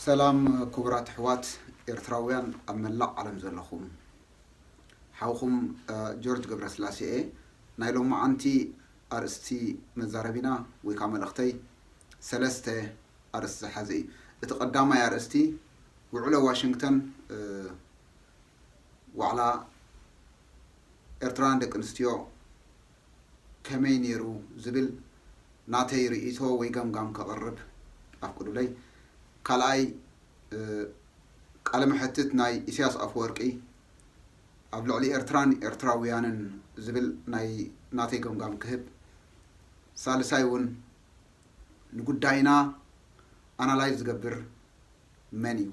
ሰላም ክቡራት ኣሕዋት ኤርትራውያን ኣብ መላእ ዓለም ዘለኹም። ሓውኹም፣ እ፣ ጆርጅ ገብረስላሴ እየ። ናይ ሎማዓንቲ ኣርእስቲ መዛረቢና ወይ ከዓ መልእኽተይ ሰለስተ ኣርእስቲ ዝሓዘ እዩ። እቲ ቀዳማይ ኣርእስቲ ውዕሎ ዋሽንግተን፣ እ፣ ዋዕላ ኤርትራውያን ደቂ ኣንስትዮ ከመይ ነይሩ ዝብል ናተይ ርእይቶ ወይ ገምጋም ከቕርብ ኣፍቅዱለይ። ካልኣይ፣ እ፣ ቃለ መሐትት ናይ ኢሳያስ ኣፈወርቂ ኣብ ልዕሊ ኤርትራን ኤርትራውያንን ዝብል ናይ ናተይ ገምጋም ክህብ። ሳልሳይ እውን ንጉዳይና ኣናላይዝ ዝገብር መን እዩ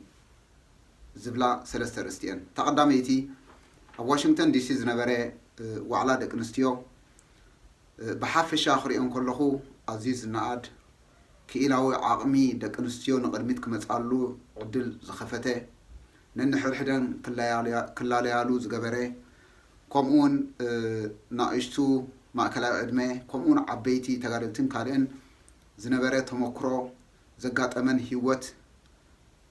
ዝብላ ሰለስተ ኣርእስቲ እየን። እታ ቀዳመይቲ ኣብ ዋሽንግተን ዲሲ ዝነበረ፣ እ፣ ዋዕላ ደቂ ኣንስትዮ፣ እ፣ ብሓፈሻ ክሪኦ እንከለኹ ኣዝዩ ዝነኣድ ክኢላዊ ዓቕሚ ደቂ ኣንስትዮ ንቕድሚት ክመጻሉ ዕድል ዝኸፈተ፣ ነንሕድሕደን ክለያልያ-፣ ክላለያሉ ዝገበረ፣ ከምኡውን፣ እ፣ ናእሽቱ ማእከላይ ዕድመ፣ ከምኡውን ዓበይቲ ተጋደልትን ካልእን ዝነበረ ተመክሮ፣ ዘጋጠመን ህይወት፣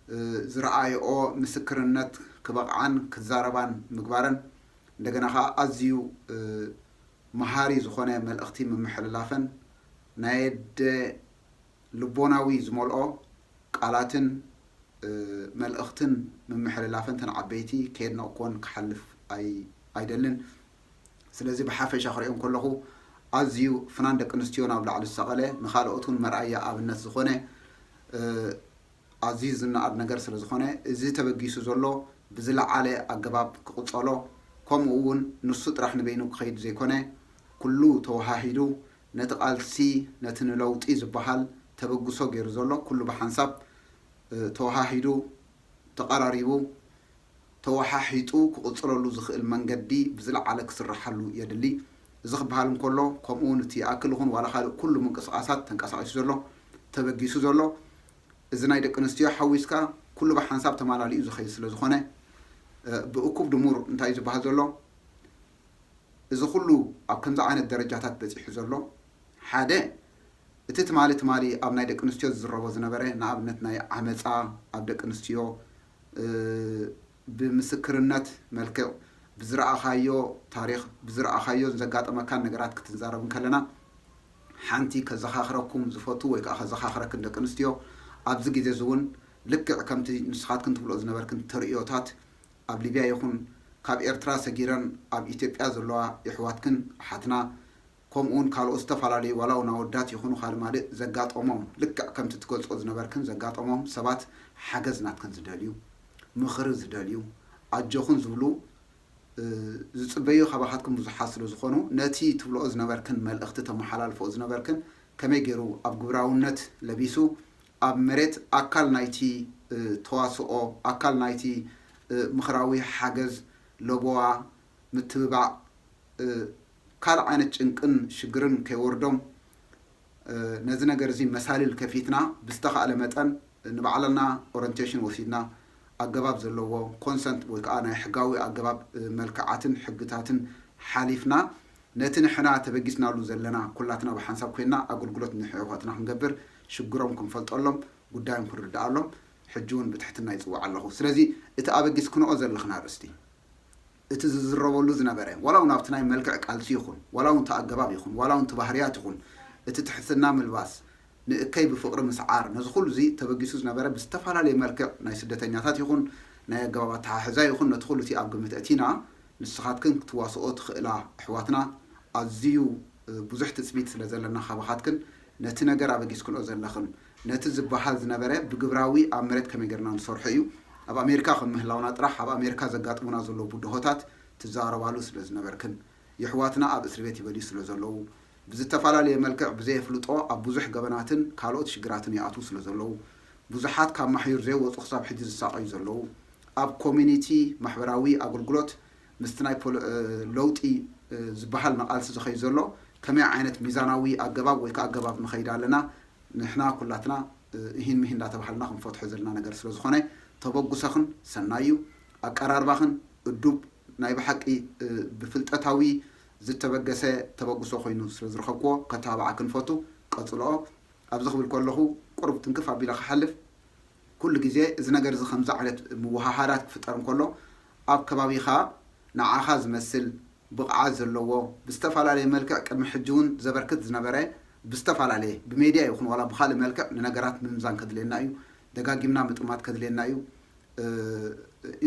እ፣ ዝረኣይኦ ምስክርነት ክበቕዓን ክዛረባን ምግባረን፣ እንደገና ኸዓ ኣዝዩ፣ እ፣ መሃሪ ዝኾነ መልእኽቲ ምምሕልላፈን፣ ናይ ኣደ ልቦናዊ ዝመልኦ ቃላትን፣ እ፣ መልእኽትን ምምሕልላፈን እተን ዓበይቲ ከየድነቕኩወን ክሓልፍ ኣይ-፣ ኣይደልን። ስለዚ ብሓፈሻ ክሪኦ እንከለኹ ኣዝዩ ፍናን ደቂ ኣንስትዮ ናብ ላዕሊ ዝሰቐለ፣ ንኻልኦት እውን መርኣያ ኣብነት ዝኾነ፣ እ፣ ኣዝዩ ዝነኣድ ነገር ስለ ዝኾነ፣ እዚ ተበጊሱ ዘሎ ብዝለዓለ ኣገባብ ክቕጸሎ፣ ከምኡ እውን ንሱ ጥራሕ ንበይኑ ክኸይድ ዘይኮነ፣ ኩሉ ተወሃሂዱ ነቲ ቃልሲ፣ ነቲ ንለውጢ ዝበሃል ተበግሶ ገይሩ ዘሎ ኩሉ ብሓንሳብ፣ እ፣ ተወሃሂዱ፣ ተቐራሪቡ፣ ተወሓሒጡ ክቕጽለሉ ዝኽእል መንገዲ ብዝለዓለ ክስርሓሉ የድሊ። እዚ ክበሃል እንከሎ፣ ከምኡ እውን እቲ ይኣክል ይኹን ዋላ ካልእ ኩሉ ምንቅስቓሳት ተንቀሳቒሱ ዘሎ፣ ተበጊሱ ዘሎ፣ እዚ ናይ ደቂ ኣንስትዮ ሓዊስካ ኩሉ ብሓንሳብ ተማላሊኡ ዝኸይድ ስለ ዝኾነ፣ እ፣ ብእኩብ ድሙር እንታይ እዩ ዝበሃል ዘሎ? እዚ ኩሉ ኣብ ከምዚ ዓይነት ደረጃታት በጺሑ ዘሎ፣ ሓደ፣ እቲ ትማሊ ትማሊ ኣብ ናይ ደቂ ኣንስትዮ ዝዝረቦ ዝነበረ፣ ንኣብነት ናይ ዓመጻ ኣብ ደቂ ኣንስትዮ፣ እ፣ ብምስክርነት መልክዕ ብዝረኣኻዮ ታሪኽ፣ ብዝረኣኻዮ ዘጋጠመካን ነገራት ክትዛረብ እንከለና፣ ሓንቲ ከዘኻኽረኩም ዝፈቱ ወይ ከዓ ከዘኻኽረክን ደቂ ኣንስትዮ፣ ኣብዚ ግዜ እዚ እውን ልክዕ ከምቲ ንስኻትክን ትብልኦ ዝነበርክን ተርእዮታት ኣብ ሊብያ ይኹን ካብ ኤርትራ ሰጊረን ኣብ ኢትዮጵያ ዘለዋ የሕዋትክን ኣሓትና፣ ከምኡ እውን ካልኦት ዝተፈላለዩ ዋላ እውን ኣወዳት ይኹኑ ካልእ ማልእ ዘጋጠሞም፣ ልክዕ ከምቲ ትገልጾ ዝነበርክን ዘጋጠሞም ሰባት ሓገዝ ናትክን ዝደልዩ፣ ምኽሪ ዝደልዩ፣ ኣጆኹን ዝብሉ፣ እ፣ ዝጽበዩ ካባኻትክን ብዙሓት ስለ ዝኾኑ፣ ነቲ ትብልኦ ዝነበርክን መልእኽቲ ተመሓላልፍኦ ዝነበርክን ከመይ ገይሩ ኣብ ግብራውነት ለቢሱ ኣብ መሬት ኣካል ናይቲ፣ እ፣ ተዋስኦ፣ ኣካል ናይቲ፣ እ፣ ምኽራዊ ሓገዝ፣ ለበዋ፣ ምትብባዕ፣ እ፣ ካልእ ዓይነት ጭንቅን ሽግርን ከይወርዶም፣ እ፣ ነዚ ነገር እዚ መሳልል ከፊትና ብዝተኻእለ መጠን ንባዕልና ኦሪንቴሽን ወሲድና ኣገባብ ዘለዎ ኮንሰንት ወይ ከዓ ናይ ሕጋዊ ኣገባብ፣ እ፣ መልክዓትን ሕግታትን ሓሊፍና ነቲ ንሕና ተበጊስናሉ ዘለና ኩላትና ብሓንሳብ ኮይንና ኣገልግሎት ንሕዋትና ክንገብር ሽግሮም ክንፈልጠሎም ጉዳዮም ክንርድኣሎም ሕጂ እውን ብትሕትና ይጽውዕ ኣለኹ። ስለዚ እቲ ኣበጊስክንኦ ዘለኽን ኣርእስቲ እቲ ዝዝረበሉ ዝነበረ፣ ዋላ እውን ኣብቲ ናይ መልክዕ ቃልሲ ይኹን፣ ዋላ እውን እቲ ኣገባብ ይኹን፣ ዋላ እውን እቲ ባህርያት ይኹን፣ እቲ ትሕትና ምልባስ፣ ንእከይ ብፍቕሪ ምስዓር፣ ነዚ ኩሉ እዚ ተበጊሱ ዝነበረ ብዝተፈላለየ መልክዕ ናይ ስደተኛታት ይኹን፣ ናይ ኣገባብ ኣተሓሕዛ ይኹን፣ ነቲ ኩሉ እቲ ኣብ ግምት ኣእቲና፣ ንስኻትክን ክትዋስኦ ትኽእላ ኣሕዋትና ኣዝዩ፣ እ፣ ብዙሕ ትጽቢት ስለ ዘለና ካባኻትክን፣ ነቲ ነገር ኣበጊስክንኦ ዘለኽን፣ ነቲ ዝበሃል ዝነበረ ብግብራዊ ኣብ መሬት ከመይ ጌርና ንሰርሖ እዩ። ኣብ ኣሜሪካ ከም ምህላውና ጥራሕ፣ ኣብ ኣሜሪካ ዘጋጥሙና ዘለዉ ብድሆታት ትዛረባሉ ስለ ዝነበርክን፣ የሕዋትና ኣብ እስሪ ቤት ይበልዩ ስለ ዘለዉ፣ ብዝተፈላለየ መልክዕ ብዘየፍልጦ ኣብ ብዙሕ ገበናትን ካልኦት ሽግራትን ይኣትዉ ስለ ዘለዉ፣ ብዙሓት ካብ ማሕዩር ዘይወጹ ክሳብ ሕጂ ዝሳቐዩ ዘለዉ፣ ኣብ ኮሚኒቲ ማሕበራዊ ኣገልግሎት ምስቲ ናይ ፖለ-፣ እ፣ ለውጢ፣ እ፣ ዝበሃል ንቓልሲ ዝኸይድ ዘሎ ከመይ ዓይነት ሚዛናዊ ኣገባብ ወይ ከዓ ኣገባብ ንኸይድ ኣለና? ንሕና ኩላትና፣ እ፣ እሂን ምሂን እንዳተባሃልና ክንፈትሖ ዘለና ነገር ስለ ዝኾነ፣ ተበግሶኽን ሰናይ እዩ። ኣቀራርባኽን እዱብ ናይ ብሓቂ፣ እ፣ ብፍልጠታዊ ዝተበገሰ ተበግሶ ኮይኑ ስለ ዝረኸብክዎ፣ ከተባብዓክን ፈቱ። ቀጽልኦ። ኣብዚ ክብል ከለኹ፣ ቁሩብ ትንክፍ ኣቢለ ክሓልፍ፣ ኩሉ ግዜ እዚ ነገር እዚ ከምዚ ዓይነት ምውሃሃዳት ክፍጠር እንከሎ ኣብ ከባቢኻ ንዓኻ ዝመስል ብቕዓት ዘለዎ ብዝተፈላለየ መልክዕ ቅድሚ ሕጂ እውን ዘበርክት ዝነበረ ብዝተፈላለየ ብሜድያ ይኹን ዋላ ብካልእ መልክዕ ንነገራት ምምዛን ከድልየና እዩ። ደጋጊምና ምጥማት ከድልየና እዩ።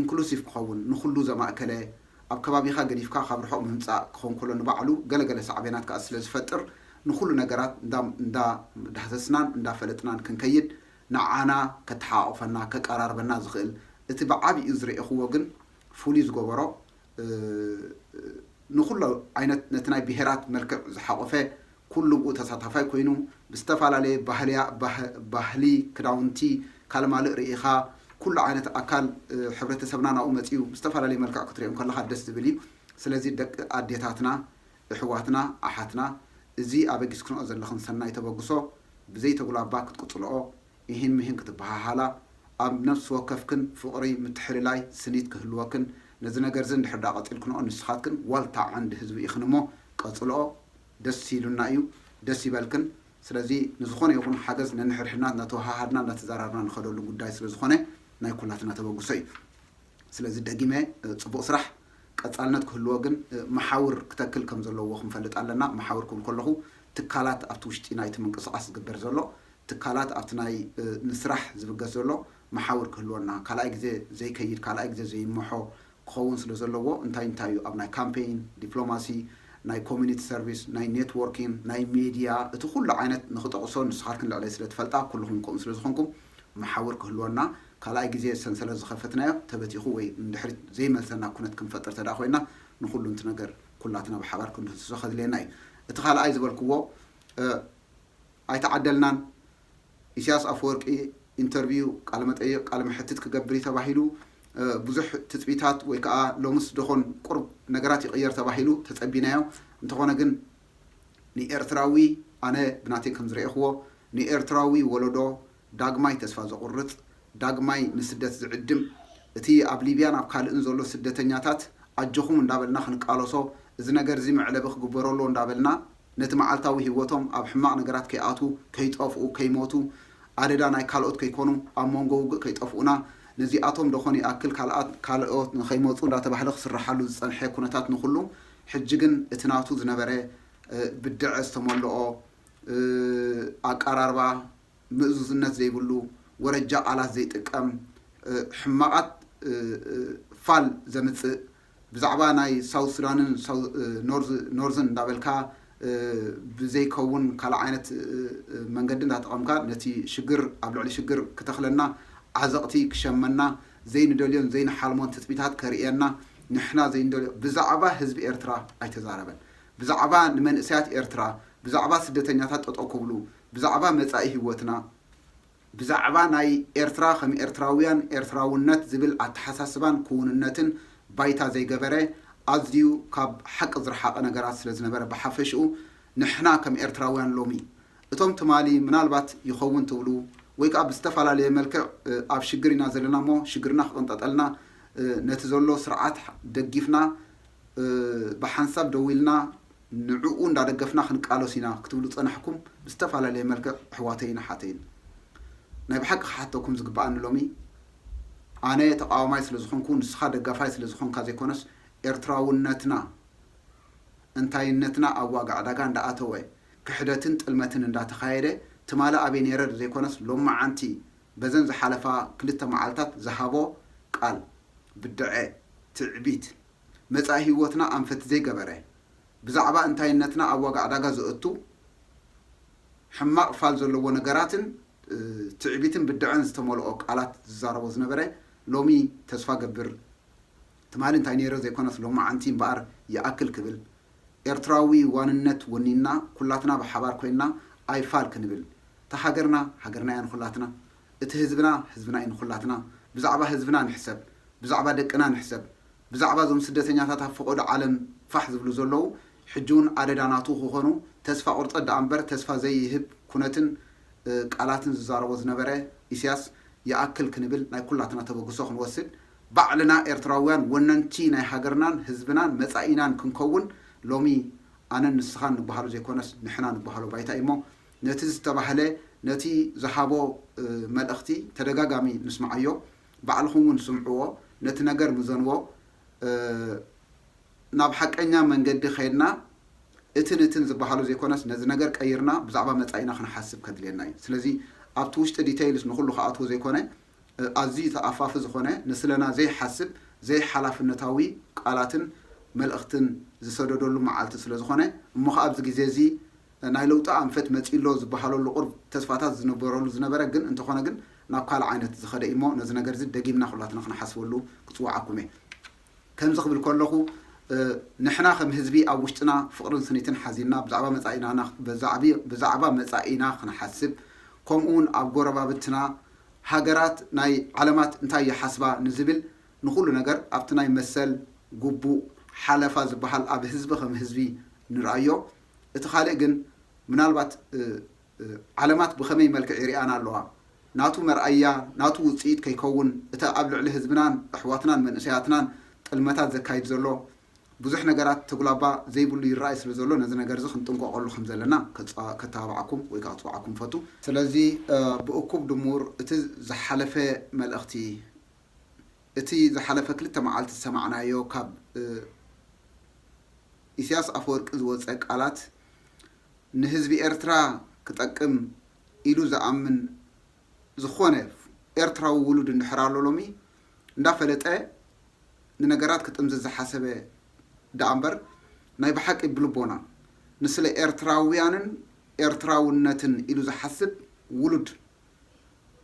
ኢንክሉሲቭ ክኸውን ንኩሉ ዘማእከለ ኣብ ከባቢኻ ገዲፍካ ካብ ርሑቕ ምምፃእ ክኸውን ከሎ ንባዕሉ ገለገለ ሳዕቤናት ከዓ ስለ ዝፈጥር ንኩሉ ነገራት እንዳዳህሰስናን እንዳፈለጥናን ክንከይድ ንዓና ከተሓቋቑፈና ከቀራርበና ዝኽእል እቲ ብዓብኡ ዝረኤኽዎ ግን ፍሉይ ዝገበሮ ንኩሉ ዓይነት ነቲ ናይ ብሄራት መልክዕ ዝሓቆፈ ኩሉ ብኡ ተሳታፋይ ኮይኑ ብዝተፈላለየ ባህሊ ክዳውንቲ ካልማልእ ርኢኻ ኩሉ ዓይነት ኣካል ሕብረተሰብና ናብኡ መፂኡ ብዝተፈላለየ መልክዕ ክትሪኦ ከለኻ ደስ ዝብል እዩ። ስለዚ ደቂ ኣዴታትና እሕዋትና ኣሓትና እዚ ኣበጊስክንኦ ዘለኽን ሰናይ ተበግሶ ብዘይተጉላባ ክትቅፅልኦ ኢሂን ምሂን ክትበሃሃላ ኣብ ነፍሲ ወከፍክን ፍቕሪ ምትሕልላይ ስኒት ክህልወክን ነዚ ነገር እዚ እንድሕር ዳ ቀፂልክንኦ ንስኻትክን ዋልታ ዓንዲ ህዝቢ ኢኽን እሞ ቀፅልኦ ደስ ኢሉና እዩ ደስ ይበልክን ስለዚ ንዝኾነ ይኹን ሓገዝ ነንሕድሕድና እናተወሃሃድና እናተዘራርና ንኸደሉ ጉዳይ ስለ ዝኾነ ናይ ኩላትና ተበግሶ እዩ ስለዚ ደጊመ ፅቡቕ ስራሕ ቀፃልነት ክህልዎ ግን መሓውር ክተክል ከም ዘለዎ ክንፈልጥ ኣለና መሓውር ክብል ከለኹ ትካላት ኣብቲ ውሽጢ ናይቲ ምንቅስቃስ ዝግበር ዘሎ ትካላት ኣብቲ ናይ ንስራሕ ዝብገስ ዘሎ መሓውር ክህልወና ካልኣይ ግዜ ዘይከይድ ካልኣይ ግዜ ዘይመሖ ክኸውን ስለ ዘለዎ እንታይ እንታይ እዩ ኣብ ናይ ካምፔይን ዲፕሎማሲ ናይ ኮሚኒቲ ሰርቪስ ናይ ኔትወርኪን ናይ ሜድያ እቲ ኩሉ ዓይነት ንክጠቕሶ ንስኻትክን ልዕለይ ስለ ትፈልጣ ኩልኹም ከምኡ ስለ ዝኾንኩም መሓውር ክህልወና ካልኣይ ግዜ ሰንሰለት ዝኸፈትናዮ ተበቲኹ ወይ ንድሕሪት ዘይመልሰና ኩነት ክንፈጥር ተዳ ኮይና ንኩሉንቲ ነገር ኩላትና ብሓባር ክንድህስሶ ከድልየና እዩ እቲ ካልኣይ ዝበልክዎ ኣይተዓደልናን ኢሳያስ ኣፈወርቂ ኢንተርቪው ቃለመጠይቕ ቃለመሕትት ክገብር እዩ ተባሂሉ ብዙሕ ትፅቢታት ወይ ከዓ ሎምስ ደኾን ቁርብ ነገራት ይቕየር ተባሂሉ ተፀቢናዮ እንተኾነ ግን ንኤርትራዊ ኣነ ብናተይ ከም ዝረኤኽዎ ንኤርትራዊ ወለዶ ዳግማይ ተስፋ ዘቑርፅ ዳግማይ ንስደት ዝዕድም እቲ ኣብ ሊብያን ኣብ ካልእን ዘሎ ስደተኛታት ኣጆኹም እንዳበልና ክንቃለሶ እዚ ነገር እዚ መዕለቢ ክግበረሉ እንዳበልና ነቲ መዓልታዊ ህይወቶም ኣብ ሕማቕ ነገራት ከይኣትዉ፣ ከይጠፍኡ፣ ከይሞቱ፣ ኣደዳ ናይ ካልኦት ከይኮኑ፣ ኣብ መንጎ ውግእ ከይጠፍኡና፣ ነዚኣቶም ደኾን ይኣክል ካልኣት ካልኦት ንኸይመፁ እንዳተባህለ ክስረሓሉ ዝፀንሐ ኩነታት ንኹሉ፣ ሕጂ ግን እቲ ናቱ ዝነበረ ብድዐ ዝተመልኦ ኣቀራርባ፣ ምእዙዝነት ዘይብሉ፣ ወረጃ ቃላት ዘይጥቀም፣ ሕማቓት ፋል ዘምፅእ፣ ብዛዕባ ናይ ሳውት ሱዳንን ኖርዝን እንዳበልካ ብዘይከውን ካልእ ዓይነት መንገዲ እንዳተጠቐምካ ነቲ ሽግር ኣብ ልዕሊ ሽግር ክተኽለና ዓዘቕቲ ክሸመና ዘይንደልዮን ዘይንሓልሞን ትፅቢታት ከርእየና ንሕና ዘይንደልዮ ብዛዕባ ህዝቢ ኤርትራ ኣይተዛረበን። ብዛዕባ ንመንእሰያት ኤርትራ፣ ብዛዕባ ስደተኛታት ጠጠው ክብሉ፣ ብዛዕባ መፃኢ ህይወትና፣ ብዛዕባ ናይ ኤርትራ ከም ኤርትራውያን ኤርትራውነት ዝብል ኣተሓሳስባን ክውንነትን ባይታ ዘይገበረ ኣዝዩ ካብ ሓቂ ዝረሓቐ ነገራት ስለ ዝነበረ ብሓፈሽኡ ንሕና ከም ኤርትራውያን ሎሚ እቶም ትማሊ ምናልባት ይኸውን ትብሉ ወይ ከዓ ብዝተፈላለየ መልክዕ ኣብ ሽግር ኢና ዘለና እሞ ሽግርና ክቕንጠጠልና ነቲ ዘሎ ስርዓት ደጊፍና ብሓንሳብ ደው ኢልና ንዕኡ እንዳደገፍና ክንቃለስ ኢና ክትብሉ ዝፀናሕኩም ብዝተፈላለየ መልክዕ ኣሕዋተይን ኣሓተይን ናይ ብሓቂ ክሓተኩም ዝግበኣኒ ሎሚ ኣነ ተቃዋማይ ስለ ዝኾንኩ ንስኻ ደጋፋይ ስለ ዝኾንካ ዘይኮነስ ኤርትራውነትና እንታይነትና ኣብ ዋጋ ዕዳጋ እንዳኣተወ ክሕደትን ጥልመትን እንዳተኻየደ ትማሊ ኣበይ ነይረ ዘይኮነስ ሎማዓንቲ በዘን ዝሓለፋ ክልተ መዓልታት ዝሃቦ ቃል ብድዐ ትዕቢት መጻኢ ህይወትና ኣንፈት ዘይገበረ፣ ብዛዕባ እንታይነትና ኣብ ዋጋ ዕዳጋ ዘእቱ፣ ሕማቕ ፋል ዘለዎ ነገራትን ትዕቢትን ብድዐን ዝተመልኦ ቃላት ዝዛረቦ ዝነበረ፣ ሎሚ ተስፋ ገብር፣ ትማሊ እንታይ ነይረ ዘይኮነስ ሎማዓንቲ እምበኣር ይኣክል ክብል፣ ኤርትራዊ ዋንነት ወኒንና ኩላትና ብሓባር ኮይንና ኣይፋል ክንብል፣ እታ ሃገርና ሃገርና እያ ንኹላትና፣ እቲ ህዝብና ህዝብና እዩ ንኹላትና፣ ብዛዕባ ህዝብና ንሕሰብ፣ ብዛዕባ ደቅና ንሕሰብ፣ ብዛዕባ እዞም ስደተኛታት ኣብ ፈቐዶ ዓለም ፋሕ ዝብሉ ዘለዉ ሕጂ እውን ኣደዳ ናቱ ክኾኑ ተስፋ ቁርጠት ደኣ እምበር ተስፋ ዘይህብ ኩነትን ቃላትን ዝዛረቦ ዝነበረ ኢሳያስ ይኣክል ክንብል ናይ ኩላትና ተበግሶ ክንወስድ ባዕልና ኤርትራውያን ወነንቲ ናይ ሃገርናን ህዝብናን መጻኢናን ክንከውን ሎሚ ኣነን ንስኻን ንበሃሎ ዘይኮነስ ንሕና ንበሃሎ ባይታ እዩ እሞ ነቲ ዝተባህለ ነቲ ዝሃቦ መልእኽቲ ተደጋጋሚ ንስምዓዮ፣ ባዕልኹም እውን ስምዕዎ፣ ነቲ ነገር ምዘንዎ። ናብ ሓቀኛ መንገዲ ከይድና እትን እትን ዝበሃሉ ዘይኮነስ ነዚ ነገር ቀይርና ብዛዕባ መጻኢና ክንሓስብ ከድልየና እዩ። ስለዚ ኣብቲ ውሽጢ ዲተይልስ ንኹሉ ክኣትዎ ዘይኮነ ኣዝዩ ተኣፋፊ ዝኾነ ንስለና ዘይሓስብ ዘይሓላፍነታዊ ቃላትን መልእኽትን ዝሰደደሉ መዓልቲ ስለ ዝኾነ እሞ ከኣ ኣብዚ ግዜ እዚ ናይ ለውጢ ኣንፈት መጺኡ ኣሎ ዝበሃለሉ ቁሩብ ተስፋታት ዝነበረሉ ዝነበረ ግን እንተኾነ ግን ናብ ካልእ ዓይነት ዝኸደ እዩ እሞ ነዚ ነገር እዚ ደጊምና ኩላትና ክንሓስበሉ ክጽውዓኩም እየ። ከምዚ ክብል ከለኹ ንሕና ከም ህዝቢ ኣብ ውሽጥና ፍቕርን ስኒትን ሓዚንና ብዛዕባ መጻኢና ብዛዕባ መጻኢና ክንሓስብ ከምኡ እውን ኣብ ጎረባብትና ሃገራት ናይ ዓለማት እንታይ ይሓስባ ንዝብል ንኹሉ ነገር ኣብቲ ናይ መሰል፣ ግቡእ፣ ሓለፋ ዝበሃል ኣብ ህዝቢ ከም ህዝቢ ንርኣዮ። እቲ ካልእ ግን ምናልባት ዓለማት ብኸመይ መልክዕ ይሪኣና ኣለዋ? ናቱ መርኣያ፣ ናቱ ውፅኢት ከይከውን እታ ኣብ ልዕሊ ህዝብናን ኣሕዋትናን መንእሰያትናን ጥልመታት ዘካይድ ዘሎ ብዙሕ ነገራት ተጉላባ ዘይብሉ ይረኣይ ስለ ዘሎ ነዚ ነገር እዚ ክንጥንቀቐሉ ከም ዘለና ከተባብዓኩም ወይ ከዓ ክፅውዓኩም ፈቱ። ስለዚ ብእኩብ ድሙር እቲ ዝሓለፈ መልእኽቲ እቲ ዝሓለፈ ክልተ መዓልቲ ዝሰማዕናዮ ካብ ኢሳያስ ኣፈወርቂ ዝወፀ ቃላት ንህዝቢ ኤርትራ ክጠቅም ኢሉ ዝኣምን ዝኾነ ኤርትራዊ ውሉድ እንድሕር ኣሎ ሎሚ እንዳፈለጠ ንነገራት ክጥምዝዝ ዝሓሰበ ደኣ እምበር ናይ ብሓቂ ብልቦና ንስለ ኤርትራውያንን ኤርትራውነትን ኢሉ ዝሓስብ ውሉድ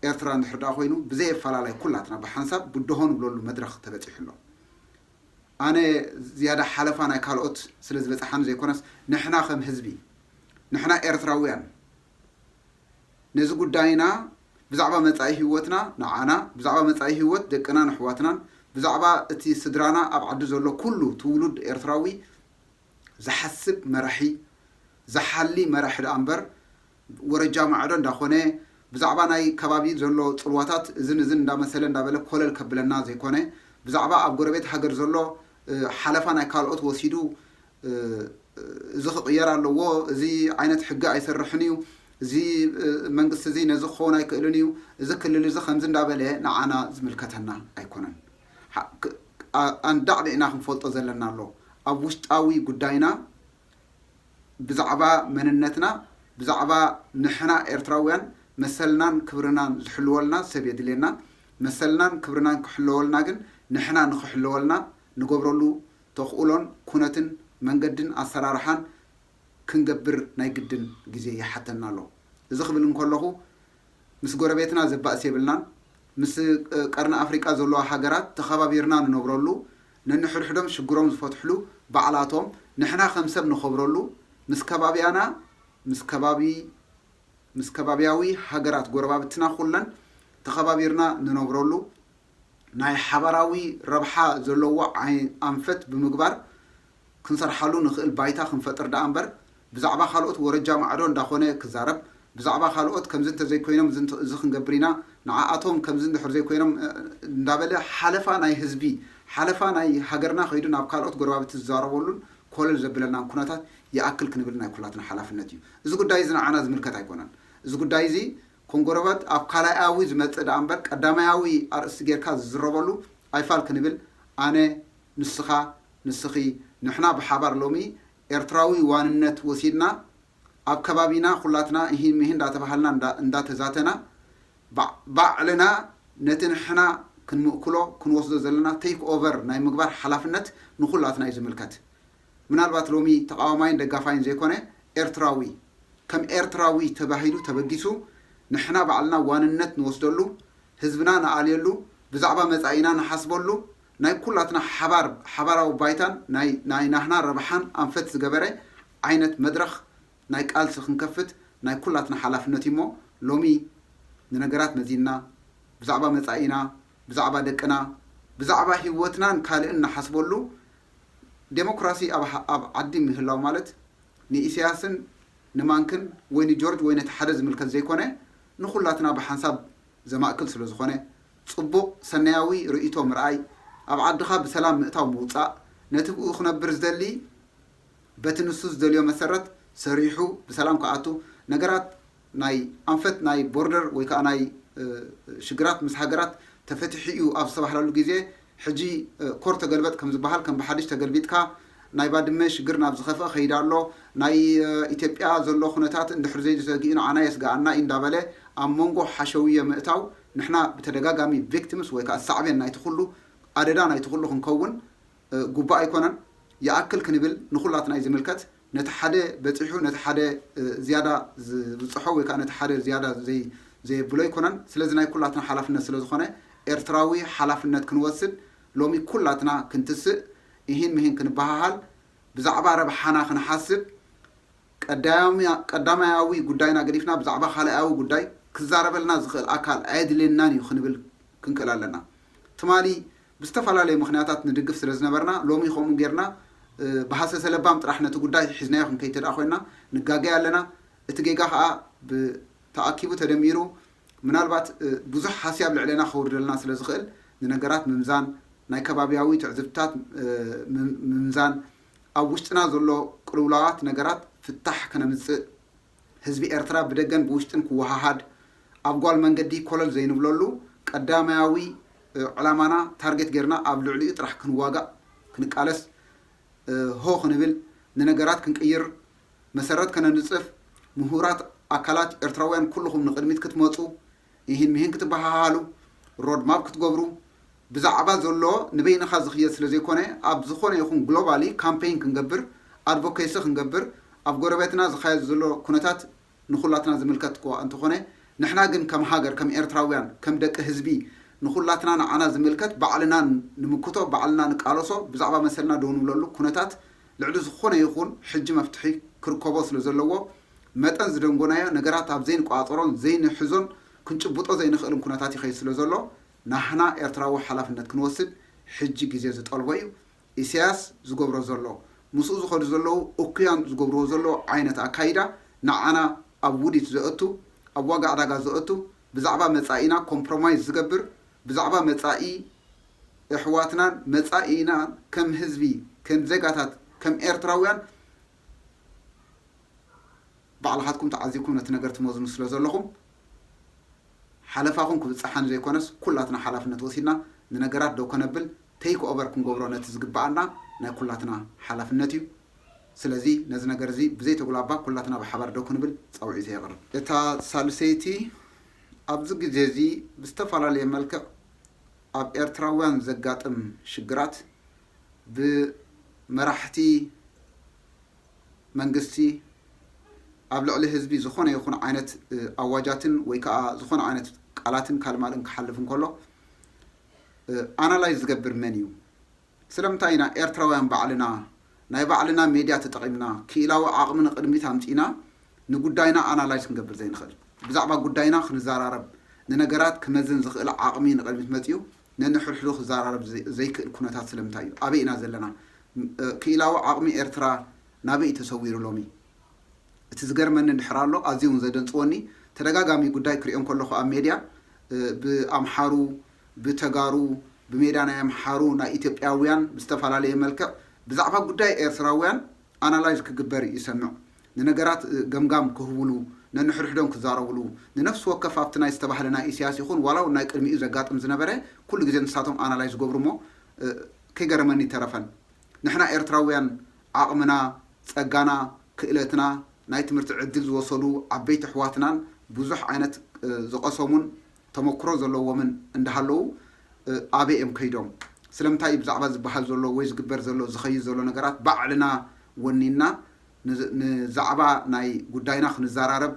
ኤርትራ እንድሕር ደኣ ኮይኑ ብዘይ ኣፈላላይ ኩላትና ብሓንሳብ ብድሆ ንብለሉ መድረኽ ተበጺሑ ኣሎ። ኣነ ዝያዳ ሓለፋ ናይ ካልኦት ስለ ዝበጽሓኒ ዘይኮነስ ንሕና ከም ህዝቢ ንሕና ኤርትራውያን ነዚ ጉዳይና ብዛዕባ መጻኢ ህይወትና ንዓና ብዛዕባ መጻኢ ህይወት ደቅናን ኣሕዋትናን ብዛዕባ እቲ ስድራና ኣብ ዓዲ ዘሎ ኩሉ ትውሉድ ኤርትራዊ ዝሓስብ መራሒ ዝሓሊ መራሒ ደኣ እምበር ወረጃ ማዕዶ እንዳኾነ ብዛዕባ ናይ ከባቢ ዘሎ ፅልዋታት እዝን እዝን እንዳመሰለ እንዳበለ ኮለል ከብለና ዘይኮነ ብዛዕባ ኣብ ጎረቤት ሃገር ዘሎ ሓለፋ ናይ ካልኦት ወሲዱ እዚ ክቕየር ኣለዎ፣ እዚ ዓይነት ሕጊ ኣይሰርሕን እዩ፣ እዚ መንግስቲ እዚ ነዚ ክኸውን ኣይክእልን እዩ፣ እዚ ክልል እዚ ከምዚ እንዳበለ ንዓና ዝምልከተና ኣይኮነን። ኣንዳዕዲዕና ክንፈልጦ ዘለና ኣሎ ኣብ ውሽጣዊ ጉዳይና ብዛዕባ መንነትና ብዛዕባ ንሕና ኤርትራውያን መሰልናን ክብርናን ዝሕልወልና ሰብ የድልየና። መሰልናን ክብርናን ክሕለወልና ግን ንሕና ንኽሕለወልና ንገብረሉ ተኽእሎን ኩነትን መንገድን ኣሰራርሓን ክንገብር ናይ ግድን ግዜ ይሓተና ኣሎ። እዚ ክብል እንከለኹ ምስ ጎረቤትና ዘባእስ የብልናን። ምስ ቀርኒ ኣፍሪቃ ዘለዋ ሃገራት ተኸባቢርና ንነብረሉ፣ ነንሕድሕዶም ሽግሮም ዝፈትሕሉ ባዕላቶም፣ ንሕና ከም ሰብ ንኸብረሉ፣ ምስ ከባቢያና ምስ ከባቢ ምስ ከባቢያዊ ሃገራት ጎረባብትና ኩለን ተኸባቢርና ንነብረሉ ናይ ሓባራዊ ረብሓ ዘለዎ ኣንፈት ብምግባር ክንሰርሓሉ ንኽእል ባይታ ክንፈጥር ደኣ እምበር ብዛዕባ ካልኦት ወረጃ ማዕዶ እንዳኾነ ክዛረብ ብዛዕባ ካልኦት ከምዚ እንተዘይኮይኖም እዚ ክንገብር ኢና ንዓኣቶም ከምዚ እንድሕር ዘይኮይኖም እንዳበለ ሓለፋ ናይ ህዝቢ ሓለፋ ናይ ሃገርና ከይዱ ናብ ካልኦት ጎረባብቲ ዝዛረበሉን ኮለል ዘብለናን ኩነታት ይኣክል ክንብል ናይ ኩላትና ሓላፍነት እዩ። እዚ ጉዳይ እዚ ንዓና ዝምልከት ኣይኮነን። እዚ ጉዳይ እዚ ኮንጎረበት ኣብ ካልኣያዊ ዝመጽእ ደኣ እምበር ቀዳማያዊ ኣርእስቲ ጌርካ ዝዝረበሉ ኣይፋል ክንብል ኣነ፣ ንስኻ፣ ንስኺ፣ ንሕና ብሓባር ሎሚ ኤርትራዊ ዋንነት ወሲድና ኣብ ከባቢና ኩላትና እሂን ምሂን እንዳተባሃልና እንዳ- እንዳተዛተና ባዕ- ባዕልና ነቲ ንሕና ክንምእክሎ ክንወስዶ ዘለና ቴክ ኦቨር ናይ ምግባር ሓላፍነት ንኩላትና እዩ ዝምልከት። ምናልባት ሎሚ ተቃዋማይን ደጋፋይን ዘይኮነ ኤርትራዊ ከም ኤርትራዊ ተባሂሉ ተበጊሱ ንሕና ባዕልና ዋንነት ንወስደሉ ህዝብና ንኣልየሉ ብዛዕባ መጻኢና ንሓስበሉ ናይ ኩላትና ሓባር ሓባራዊ ባይታን ናይ ናይ ናህና ረብሓን ኣንፈት ዝገበረ ዓይነት መድረኽ ናይ ቃልሲ ክንከፍት ናይ ኩላትና ሓላፍነት እዩ እሞ ሎሚ ንነገራት መዚንና ብዛዕባ መጻኢና ብዛዕባ ደቅና ብዛዕባ ህይወትናን ካልእን ንሓስበሉ ዴሞክራሲ ኣብ ኣብ ዓዲ ምህላው ማለት ንኢሳያስን ንማንክን ወይ ንጆርጅ ወይ ነቲ ሓደ ዝምልከት ዘይኮነ ንኹላትና ብሓንሳብ ዘማእክል ስለ ዝኾነ፣ ጽቡቕ ሰናያዊ ርእይቶ ምርኣይ፣ ኣብ ዓድኻ ብሰላም ምእታው ምውጻእ፣ ነቲ ብኡ ክነብር ዝደሊ በቲ ንሱ ዝደልዮ መሰረት ሰሪሑ ብሰላም ክኣቱ፣ ነገራት ናይ ኣንፈት ናይ ቦርደር ወይ ከኣ ናይ ሽግራት ምስ ሃገራት ተፈቲሑ እዩ ኣብ ዝተባህለሉ ግዜ፣ ሕጂ ኮር ተገልበጥ ከም ዝበሃል ከም ብሓድሽ ተገልቢጥካ ናይ ባድመ ሽግር ናብ ዝኸፍአ ከይዳ ኣሎ። ናይ ኢትዮጵያ ዘሎ ኩነታት እንድሕር ዘይተሰጊኡ ንዓና የስግኣና እዩ እንዳበለ ኣብ መንጎ ሓሸውየ ምእታው ንሕና ብተደጋጋሚ ቪክቲምስ ወይ ከዓ ሳዕቤን ናይቲ ኩሉ ኣደዳ ናይቲ ኩሉ ክንከውን ግቡእ ኣይኮነን። ይኣክል ክንብል ንኹላትና እዩ ዝምልከት። ነቲ ሓደ በፂሑ ነቲ ሓደ ዝያዳ ዝብፅሖ ወይ ከዓ ነቲ ሓደ ዝያዳ ዘይ ዘየብሎ ኣይኮነን። ስለዚ ናይ ኩላትና ሓላፍነት ስለ ዝኾነ ኤርትራዊ ሓላፍነት ክንወስድ ሎሚ ኩላትና ክንትስእ፣ ኢሂን ምሂን ክንበሃሃል፣ ብዛዕባ ረብሓና ክንሓስብ፣ ቀዳያዊ ጉዳይና ገዲፍና ብዛዕባ ካልኣያዊ ጉዳይ ክዛረበልና ዝኽእል ኣካል ኣየድልየናን እዩ ክንብል ክንክእል ኣለና። ትማሊ ብዝተፈላለዩ ምኽንያታት ንድግፍ ስለ ዝነበርና ሎሚ ከምኡ ጌርና ብሃሰሰ ለባም ጥራሕ ነቲ ጉዳይ ሒዝናዮ ክንከይድ ተደኣ ኮይንና ንጋገይ ኣለና። እቲ ጌጋ ከዓ ብተኣኪቡ ተደሚሩ ምናልባት ብዙሕ ሃስያ ኣብ ልዕሌና ከውርደልና ስለ ዝኽእል ንነገራት ምምዛን፣ ናይ ከባብያዊ ትዕዝብትታት ምምዛን፣ ኣብ ውሽጥና ዘሎ ቅልውላዋት ነገራት ፍታሕ ከነምፅእ፣ ህዝቢ ኤርትራ ብደገን ብውሽጥን ክወሃሃድ፣ ኣብ ጓል መንገዲ ኮለል ዘይንብለሉ ቀዳማያዊ ዕላማና ታርጌት ጌርና ኣብ ልዕሊኡ ጥራሕ ክንዋጋእ ክንቃለስ፣ ሆ ክንብል፣ ንነገራት ክንቅይር መሰረት ከነንፅፍ፣ ምሁራት ኣካላት ኤርትራውያን ኩልኹም ንቕድሚት ክትመፁ፣ ኢሂን ምሂን ክትበሃሃሉ፣ ሮድማፕ ክትገብሩ፣ ብዛዕባ ዘሎ ንበይንኻ ዝኽየድ ስለ ዘይኮነ ኣብ ዝኾነ ይኹን ግሎባሊ ካምፔይን ክንገብር፣ ኣድቮኬሲ ክንገብር፣ ኣብ ጎረቤትና ዝኻየድ ዘሎ ኩነታት ንኹላትና ዝምልከት እኳ እንተኾነ፣ ንሕና ግን ከም ሃገር፣ ከም ኤርትራውያን፣ ከም ደቂ ህዝቢ ንኹላትና ንዓና ዝምልከት ባዕልና ንምክቶ፣ ባዕልና ንቃለሶ፣ ብዛዕባ መሰልና ደው ንብለሉ ኩነታት ልዕሊ ዝኾነ ይኹን ሕጂ መፍትሒ ክርከቦ ስለ ዘለዎ መጠን ዝደንጎናዮ ነገራት ኣብ ዘይንቆጻጸሮን ዘይንሕዞን ክንጭብጦ ዘይንኽእልን ኩነታት ይኸይድ ስለ ዘሎ ናህና ኤርትራዊ ሓላፍነት ክንወስድ ሕጂ ግዜ ዝጠልቦ እዩ። ኢሳያስ ዝገብሮ ዘሎ፣ ምስኡ ዝኸዱ ዘለዉ እኩያን ዝገብርዎ ዘለዉ ዓይነት ኣካይዳ ንዓና ኣብ ውዲት ዘእቱ፣ ኣብ ዋጋ ዕዳጋ ዘእቱ፣ ብዛዕባ መጻኢና ኮምፕሮማይዝ ዝገብር፣ ብዛዕባ መጻኢ ኣሕዋትናን መጻኢናን ከም ህዝቢ፣ ከም ዜጋታት፣ ከም ኤርትራውያን ባዕልኻትኩም ተዓዚብኩም ነቲ ነገር ትመዝኑ ስለ ዘለኹም ሓለፋኹም ክብጽሓ ንዘይኮነስ ኩላትና ሓላፍነት ወሲድና ንነገራት ደው ከነብል ቴይክ ኦቨር ክንገብሮ ነቲ ዝግብኣና ናይ ኩላትና ሓላፍነት እዩ። ስለዚ ነዚ ነገር እዚ ብዘይተጉላባ ኩላትና ብሓባር ደው ክንብል ጻውዒተይ የቕርብ። እታ ሳልሰይቲ ኣብዚ ግዜ እዚ ብዝተፈላለየ መልክዕ ኣብ ኤርትራውያን ዘጋጥም ሽግራት ብመራሕቲ መንግስቲ ኣብ ልዕሊ ህዝቢ ዝኾነ ይኹን ዓይነት ኣዋጃትን ወይ ከዓ ዝኾነ ዓይነት ቃላትን ካልማልን ክሓልፍ እንከሎ ኣናላይዝ ዝገብር መን እዩ? ስለምንታይ ኢና ኤርትራውያን ባዕልና ናይ ባዕልና ሜድያ ተጠቒምና ክኢላዊ ዓቕሚ ንቕድሚት ኣምፂእና ንጉዳይና ኣናላይዝ ክንገብር ዘይንኽእል? ብዛዕባ ጉዳይና ክንዘራረብ ንነገራት ክመዝን ዝኽእል ዓቕሚ ንቕድሚት መፂኡ ነንሕድሕዱ ክዘራረብ ዘይክእል ኩነታት ስለምንታይ እዩ? ኣበይ ኢና ዘለና? ክኢላዊ ዓቕሚ ኤርትራ ናበይ እዩ ተሰዊሩ ሎሚ? እቲ ዝገርመኒ እንድሕር ኣሎ ኣዝዩ እውን ዘደንፅወኒ ተደጋጋሚ ጉዳይ ክሪኦ እንከለኹ ኣብ ሜድያ ብኣምሓሩ ብተጋሩ ብሜዳ ናይ ኣምሓሩ ናይ ኢትዮጵያውያን ብዝተፈላለየ መልክዕ ብዛዕባ ጉዳይ ኤርትራውያን ኣናላይዝ ክግበር ይሰምዕ። ንነገራት ገምጋም ክህብሉ ነንሕድሕዶም ክዛረብሉ ንነፍሲ ወከፍ ኣብቲ ናይ ዝተባህለ ናይ ኢሳያስ ይኹን ዋላ እውን ናይ ቅድሚኡ ዘጋጥም ዝነበረ ኩሉ ግዜ ንሳቶም ኣናላይዝ ዝገብሩ እሞ ከይገረመኒ ይተረፈን። ንሕና ኤርትራውያን ዓቕምና፣ ጸጋና፣ ክእለትና፣ ናይ ትምህርቲ ዕድል ዝወሰዱ ዓበይቲ ኣሕዋትናን ብዙሕ ዓይነት ዝቐሰሙን ተመክሮ ዘለዎምን እንዳሃለዉ ኣበይ እዮም ከይዶም? ስለምንታይ እዩ ብዛዕባ ዝበሃል ዘሎ ወይ ዝግበር ዘሎ ዝኸይድ ዘሎ ነገራት ባዕልና ወኒንና ንዛዕባ ናይ ጉዳይና ክንዘራረብ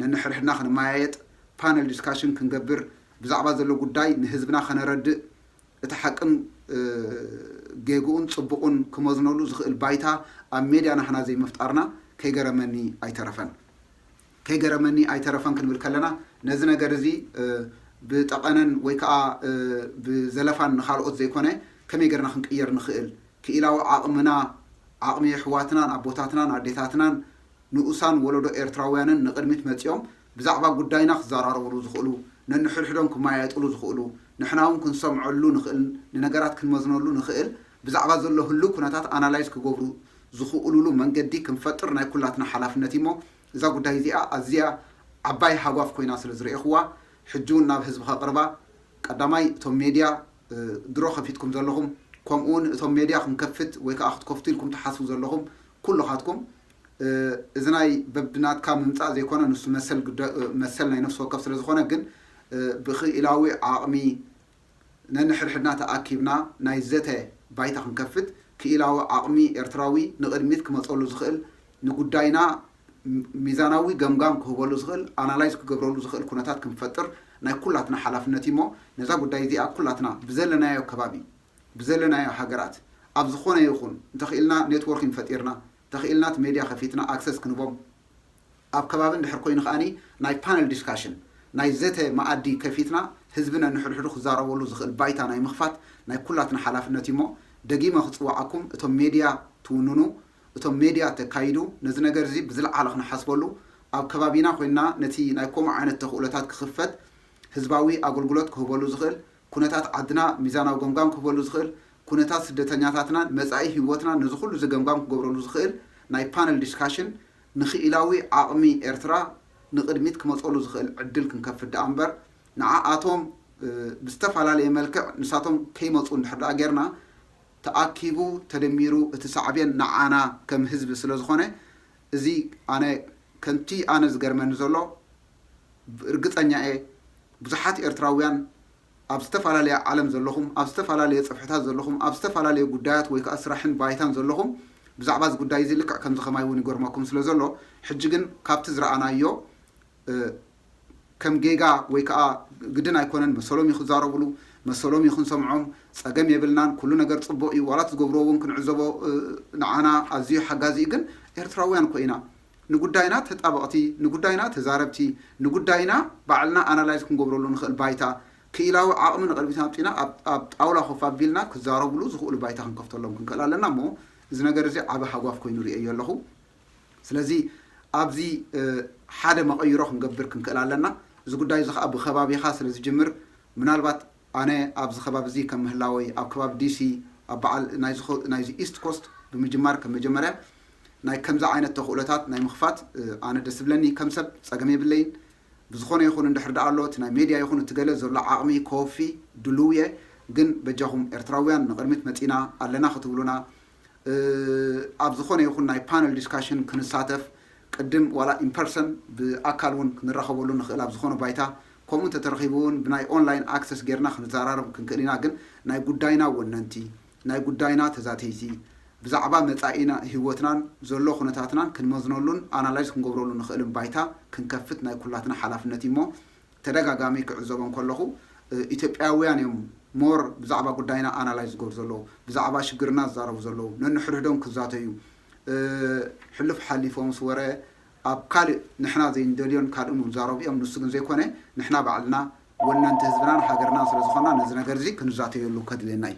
ነንሕድሕድና ክንመያየጥ ፓነል ዲስካሽን ክንገብር ብዛዕባ ዘሎ ጉዳይ ንህዝብና ከነረድእ እቲ ሓቅን ጌግኡን ጽቡቑን ክመዝነሉ ዝኽእል ባይታ ኣብ ሜድያ ናህና ዘይምፍጣርና ከይገረመኒ ኣይተረፈን። ከይገረመኒ ኣይተረፈን ክንብል ከለና ነዚ ነገር እዚ ብጠቐነን ወይ ከዓ ብዘለፋን ንኻልኦት ዘይኮነ ከመይ ገርና ክንቅየር ንኽእል ክኢላዊ ዓቕምና ዓቕሚ ኣሕዋትናን ኣቦታትናን ኣዴታትናን ንኡሳን ወለዶ ኤርትራውያንን ንቕድሚት መጺኦም ብዛዕባ ጉዳይና ክዘራረብሉ ዝኽእሉ፣ ነንሕድሕዶም ክመያየጥሉ ዝኽእሉ፣ ንሕና እውን ክንሰምዐሉ ንኽእል፣ ንነገራት ክንመዝነሉ ንኽእል፣ ብዛዕባ ዘሎ ህሉው ኩነታት ኣናላይዝ ክገብሩ ዝኽእሉሉ መንገዲ ክንፈጥር ናይ ኩላትና ሓላፍነት እዩ እሞ እዛ ጉዳይ እዚኣ ኣዝያ ዓባይ ሃጓፍ ኮይና ስለ ዝረኤኹዋ ሕጂ እውን ናብ ህዝቢ ከቕርባ፣ ቀዳማይ እቶም ሜድያ ድሮ ከፊትኩም ዘለኹም፣ ከምኡ እውን እቶም ሜድያ ክንከፍት ወይ ከዓ ክትከፍቱ ኢልኩም ትሓስቡ ዘለኹም ኩልኻትኩም፣ እዚ ናይ በብናትካ ምምፃእ ዘይኮነ፣ ንሱ መሰል ናይ ነፍሲ ወከፍ ስለዝኾነ፣ ግን ብክኢላዊ ዓቕሚ ነንሕድሕድና ተኣኪብና ናይ ዘተ ባይታ ክንከፍት፣ ክኢላዊ ዓቕሚ ኤርትራዊ ንቕድሚት ክመፀሉ ዝኽእል፣ ንጉዳይና ሚዛናዊ ገምጋም ክህበሉ ዝኽእል፣ ኣናላይዝ ክገብረሉ ዝኽእል ኩነታት ክንፈጥር ናይ ኩላትና ሓላፍነት እዩ። እሞ ነዛ ጉዳይ እዚኣ ኩላትና ብዘለናዮ ከባቢ፣ ብዘለናዮ ሃገራት፣ ኣብ ዝኾነ ይኹን፣ እንተኽኢልና ኔትወርኪንግ ፈጢርና፣ እንተኽኢልና እቲ ሜድያ ከፊትና ኣክሰስ ክንቦም፣ ኣብ ከባቢ እንድሕር ኮይኑ ከኣኒ ናይ ፓነል ዲስካሽን፣ ናይ ዘተ መኣዲ ከፊትና ህዝቢ ነንሕድሕዱ ክዛረበሉ ዝኽእል ባይታ ናይ ምኽፋት ናይ ኩላትና ሓላፍነት እዩ። እሞ ደጊመ ክፅዋዓኩም፣ እቶም ሜድያ ትውንኑ፣ እቶም ሜድያ ተካይዱ፣ ነዚ ነገር እዚ ብዝለዓለ ክንሓስበሉ፣ ኣብ ከባቢና ኮይንና ነቲ ናይ ከምኡ ዓይነት ተኽእሎታት ክኽፈት ህዝባዊ ኣገልግሎት ክህበሉ ዝኽእል፣ ኩነታት ዓድና ሚዛናዊ ገምጋም ክህበሉ ዝኽእል፣ ኩነታት ስደተኛታትናን መጻኢ ህይወትናን ነዚ ኩሉ እዚ ገምጋም ክገብረሉ ዝኽእል ናይ ፓነል ዲስካሽን ንኽኢላዊ ዓቕሚ ኤርትራ ንቕድሚት ክመጸሉ ዝኽእል ዕድል ክንከፍት ደኣ እምበር፣ ንዓኣቶም ብዝተፈላለየ መልክዕ ንሳቶም ከይመጹ እንድሕር ደኣ ጌርና፣ ተኣኪቡ ተደሚሩ እቲ ሳዕቤን ንዓና ከም ህዝቢ ስለ ዝኾነ፣ እዚ ኣነ ከምቲ ኣነ ዝገርመኒ ዘሎ፣ ርግጸኛ እየ ብዙሓት ኤርትራውያን ኣብ ዝተፈላለየ ዓለም ዘለኹም፣ ኣብ ዝተፈላለየ ጽፍሕታት ዘለኹም፣ ኣብ ዝተፈላለየ ጉዳያት ወይ ከዓ ስራሕን ባይታን ዘለኹም ብዛዕባ እዚ ጉዳይ እዚ ልክዕ ከምዚ ከማይ እውን ይገርመኩም ስለ ዘሎ፣ ሕጂ ግን ካብቲ ዝረኣናዮ ከም ጌጋ ወይ ከዓ ግድን ኣይኮነን፣ መሰሎም እዩ ክዛረብሉ፣ መሰሎም እዩ ክንሰምዖም፣ ጸገም የብልናን፣ ኩሉ ነገር ጽቡቕ እዩ፣ ዋላ እቲ ዝገብርዎ እውን ክንዕዘቦ ንዓና ኣዝዩ ሓጋዚ እዩ። ግን ኤርትራውያን እኮ ኢና፣ ንጉዳይና ተጣበቕቲ፣ ንጉዳይና ተዛረብቲ፣ ንጉዳይና ባዕልና ኣናላይዝ ክንገብረሉ ንኽእል ባይታ፣ ክኢላዊ ዓቕሚ ንቕድሚት ኣምፂና ኣብ ጣውላ ኮፍ ኣቢልና ክዛረብሉ ዝኽእሉ ባይታ ክንከፍተሎም ክንክእል ኣለና። እሞ እዚ ነገር እዚ ዓቢ ሃጓፍ ኮይኑ ርእየዮ ኣለኹ። ስለዚ ኣብዚ ሓደ መቐይሮ ክንገብር ክንክእል ኣለና። እዚ ጉዳይ እዚ ከዓ ብከባቢኻ ስለ ዝጅምር፣ ምናልባት ኣነ ኣብዚ ከባቢ እዚ ከም ምህላወይ፣ ኣብ ከባቢ ዲሲ፣ ኣብ በዓል ናይዚ ኢስት ኮስት ብምጅማር ከም መጀመርያ ናይ ከምዚ ዓይነት ተኽእሎታት ናይ ምኽፋት ኣነ ደስ ዝብለኒ፣ ከም ሰብ ጸገም የብለይን። ብዝኾነ ይኹን እንድሕር ደኣ ኣሎ እቲ ናይ ሜድያ ይኹን እቲ ገለ ዘሎ ዓቕሚ ከወፊ ድልው እየ። ግን በጃኹም ኤርትራውያን ንቕድሚት መጺና ኣለና ክትብሉና፣ ኣብ ዝኾነ ይኹን ናይ ፓነል ዲስካሽን ክንሳተፍ፣ ቅድም ዋላ ኢንፐርሰን ብኣካል እውን ክንራኸበሉ ንኽእል ኣብ ዝኾነ ባይታ፣ ከምኡ እንተተረኺቡ እውን ብናይ ኦንላይን ኣክሰስ ጌርና ክንዘራረብ ክንክእል ኢና። ግን ናይ ጉዳይና ወነንቲ፣ ናይ ጉዳይና ተዛተይቲ፣ ብዛዕባ መጻኢና ህይወትናን ዘሎ ኩነታትናን ክንመዝነሉን ኣናላይዝ ክንገብረሉ ንኽእልን ባይታ ክንከፍት ናይ ኩላትና ሓላፍነት እዩ። እሞ ተደጋጋሚ ክዕዘቦም ከለኹ ኢትዮጵያውያን እዮም ሞር ብዛዕባ ጉዳይና ኣናላይዝ ዝገብሩ ዘለዉ፣ ብዛዕባ ሽግርና ዝዛረቡ ዘለዉ፣ ነንሕድሕዶም ክዛተዩ፣ ሕሉፍ ሓሊፎምስ ወረ ኣብ ካልእ ንሕና ዘይንደልዮን ካልእን እውን ዛረቡ እዮም። ንሱ ግን ዘይኮነ፣ ንሕና ባዕልና ወነንቲ ህዝብናን ሃገርናን ስለ ዝኾንና ነዚ ነገር እዚ ክንዛተየሉ ከድልየና እዩ።